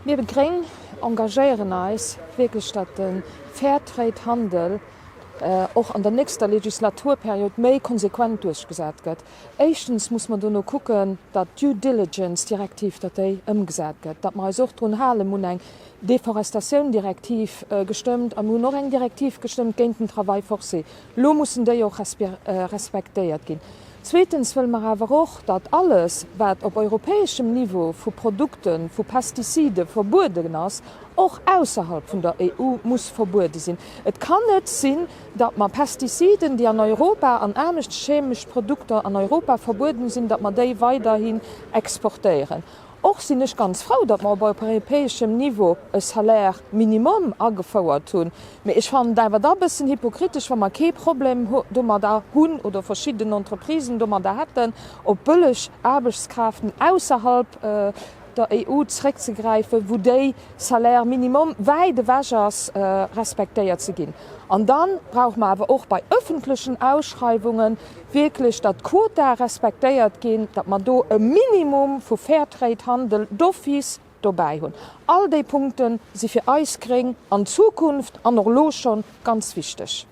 Mir Gréng engagéieren eis wierklech, datt de Fairtrade-Handel och an der nächster Legislaturperiod méi konsequent duerchgesat gëtt. Éischtens muss mer dono kucken, datt d'Due Diligence-Direktiv, datt déi ëmgesat gëtt, datt mer eis och drun halen. Mer hunn eng Deforestatioun-Direktiv gestëmmt a mer hunn och eng Direktiv gestëmmt géint den Travail forcé. Elo mussen déi och respektéiert ginn. Zweetens wëlle mer awer och, datt alles, wat op europäeschem Niveau vu Produkte vu Pestizide verbueden ass, och ausserhalb vun der EU muss verbuede sinn. Et kann net sinn, datt mer Pestiziden, déi an Europa an anescht chemesch Produkter an Europa verbueden sinn, datt mer déi weiderhin exportéieren. Och sinn ech ganz frou, datt mer op europäeschem Niveau e Salaire minimum agefouert hunn. Mee ech fannen et awer da e bëssen hypokritesch, wa mer kee Problem domadder hunn oder verschidden Entreprisen domadder hätten, op bëlleg Aarbechtskraften ausserhalb der EU zréckzegräifen, wou déi Salaire minimum wäit ewech ass, respektéiert ze ginn. An da brauche mer awer och bei öffentlechen Ausschreiwungen wierklech, datt d'Quotae respektéiert ginn, datt mer do e Minimum vu Fairtrade-Handel d'office dobäi hunn. All déi Punkte si fir eis Gréng an Zukunft an och elo schonn ganz wichteg.